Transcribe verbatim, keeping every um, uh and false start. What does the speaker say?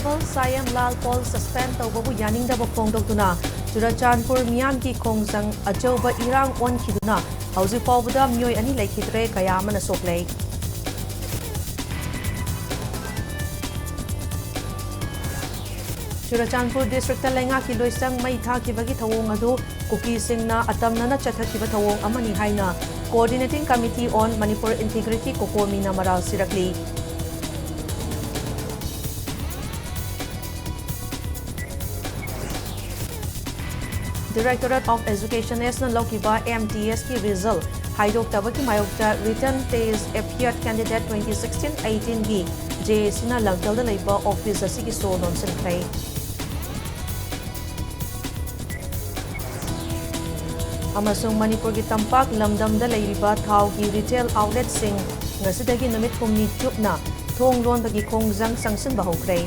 ꯁꯥꯏꯑꯦꯝ ꯂꯥꯜ ꯄꯥꯎꯜ suspend ꯇꯧꯕꯕꯨ ꯌꯥꯅꯤꯡꯗꯕ ꯐꯣꯡꯗꯣꯛꯇꯨꯅ ꯆꯨꯔꯆꯥꯟꯄꯨꯔ ꯃꯤꯌꯥꯝꯒꯤ ꯈꯣꯡꯖꯪ ꯑꯆꯧꯕ ꯏꯔꯥꯡ ꯑꯣꯟꯈꯤꯗꯨꯅ ꯍꯧꯖꯤꯛ ꯐꯥꯎꯕꯗ ꯃꯤꯑꯣꯏ ꯑꯅꯤ ꯂꯩꯈꯤꯗ꯭ꯔꯦ, ꯀꯌꯥ ꯑꯃꯅ ꯁꯣꯛꯂꯦ꯫ ꯆꯨꯔꯆꯥꯟꯄꯨꯔ district ꯂꯩꯉꯥꯛꯀꯤ ꯂꯣꯏꯁꯪ ꯃꯩ ꯊꯥꯈꯤꯕꯒꯤ ꯊꯧꯑꯣꯡ ꯑꯗꯨ ꯀꯨꯀꯤꯁꯤꯡꯅ ꯑꯇꯝꯅꯅ ꯆꯠꯊꯈꯤꯕ ꯊꯧꯑꯣꯡ ꯑꯃꯅꯤ ꯍꯥꯏꯅ Coordinating Committee on Manipur Integrity, ꯀꯣꯀꯣꯃꯤꯅ ꯃꯔꯥꯜ ꯁꯤꯔꯛꯂꯤ꯫ Directorate of Education ꯅ ꯂꯧꯈꯤꯕ M T S ꯀꯤ result ꯍꯥꯏꯗꯣꯛꯇꯕꯒꯤ ꯃꯥꯌꯣꯛꯇ written test appeared candidate twenty sixteen eighteen ꯒꯤ J A C ꯅ ꯂꯝꯐꯦꯜꯗ ꯂꯩꯕ office ꯑꯁꯤꯒꯤ ꯁꯣ ꯂꯣꯟꯁꯤꯟꯈ꯭ꯔꯦ꯫ ꯑꯃꯁꯨꯡ ꯃꯅꯤꯄꯨꯔꯒꯤ ꯇꯝꯄꯥꯛ ꯂꯝꯗꯝꯗ ꯂꯩꯔꯤꯕ ꯊꯥꯎꯒꯤ retail outlet ꯁꯤꯡ ꯉꯁꯤꯗꯒꯤ ꯅꯨꯃꯤꯠ ꯍꯨꯝꯅꯤ ꯆꯨꯞꯅ ꯊꯣꯡ ꯂꯣꯟꯕꯒꯤ ꯈꯣꯡꯖꯪ ꯆꯪꯁꯤꯟꯕ ꯍꯧꯈ꯭ꯔꯦ꯫